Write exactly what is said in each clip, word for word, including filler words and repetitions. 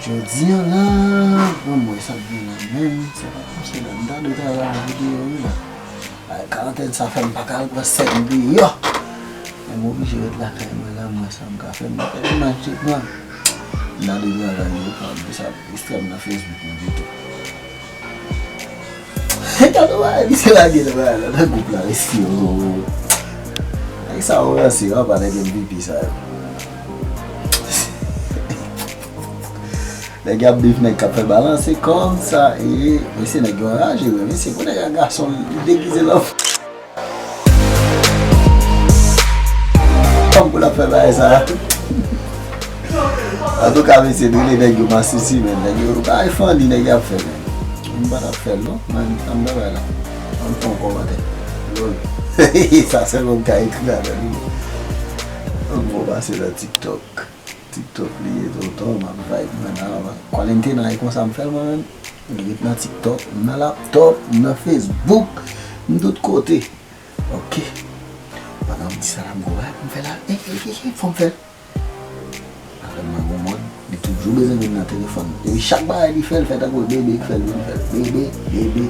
Jodi a la, anmwey, sa k gen la menm, se pa kòmsi la m ta dwe travay nan videyo wi la. Ay, karantèn sa fè m pa ka al pran sèn deyò. Men m oblije ret lakay mwen la, m wè sa m ka fè, m pa gen match epran. M ta dwe travay wi, pa m sa ekstrèm nan Facebook mwen pito. Gade w, misye lage nan bagay la, nan gwoup la, mesye, oh. Nèg sa yo ranse, yo pa nèg M V P sa yo. Nèg y ap bif nèg k ap fè balanse kòb sa, e, mesye, nèg yo anraje, wi, mesye, pou nèg a gason, li degize l an fanm pou l ap fè bagay sa. Antouka, mesye, nou le nèg yo masisi, men nèg yo, bagay funny nèg yo ap fè, men. M pa t ap fè l, non, men, an travay la. An fè yon kòmantè. Lòl. Sa sèlman m ka ekri ladan li. An bon pase nan TikTok. TikTok li ye, tonton, m ap vibe, mwen, nan, nan. Quarantena, e konsa m fè l, mwen menm. M ret nan TikTok, m nan laptop, m nan Facebook, m tout kote. Ok. Pandan m di sa la, m gon bagay pou m fè la. E, e, e, e, fò m fè l. Apre m nan gon mòd, li toujou bezwen vin nan telefòn. Epi chak bagay li fè, l fè tankou bebe k fè l vin fè l. Bebe, bebe.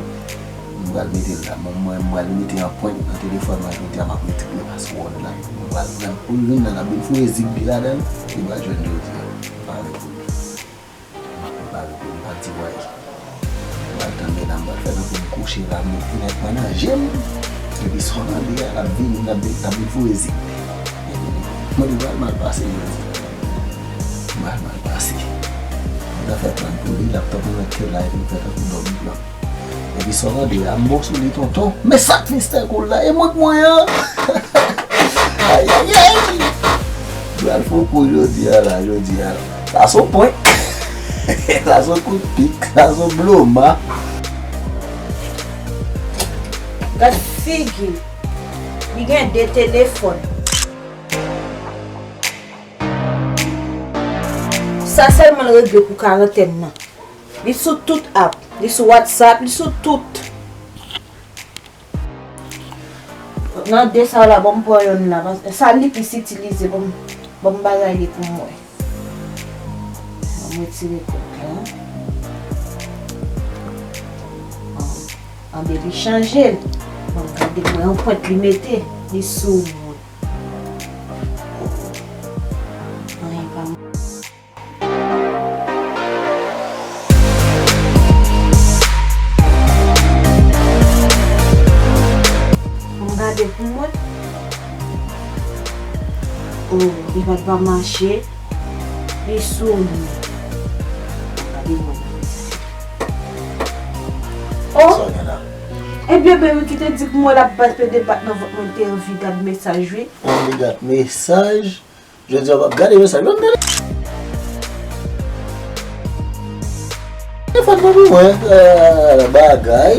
M pral mete l la. Mwen, mwen, m pral mete anprent nan telefòn mwen jodi a, m ap mete l nan password la. M pral pran l pou l vin la, l ap vin foure zig li ladan l. Li pral jwenn jodi a. M pa vle pou li. M ap prepare pou li, m pa di w anyen. M pral tande la, m pral fè tankou m kouche la, m met linèt mwen nan je m. Epi sa w tande a, l ap vini, l ap vin, l ap vin foure zig li. Epi li, mwen di pral mal pase jodi a. Pral mal pase. M ta fè plan pou li, laptop mwen mèt ke la, epi m fè tankou dòmi plan. Epi sa w tande a, m bon sou li, tonton. Men sa k mistè kou l la, e mwen k mwen an. Ayayay! Pral fè w kou jodi a la, jodi a la. Sa se yon prank. Sa se yon kout pik, sa se yon bloma. Gad figi l. Li gen de telefòn. Sa sèlman l regle pou karantèn nan. Li sou tout app, li sou WhatsApp, li sou tout. Nan de sa yo la, ban m pran yonn la, pas-, sa li plis itilize, ban m, ban m bagay li pou m wè. Ban m retire kòd la. Anben, li chanje l. Ban m gade mwen, yon pwent li mete, li sou mwen. Anyen pa m. Ban m gade pou mwen. Oh, li pa t pa mache. Li sou mwen. Gade mwen. Oh! Sa w gen la? Ebyen, ben, wi, ki te di pou mwen l ap bat pede bat nan vant mwen, te anvi gad mesaj, wi. Anvi gad mesaj? Jodi a w ap gade mesaj. Mwen tele-, telefòn nan pou mwen, eh, bagay.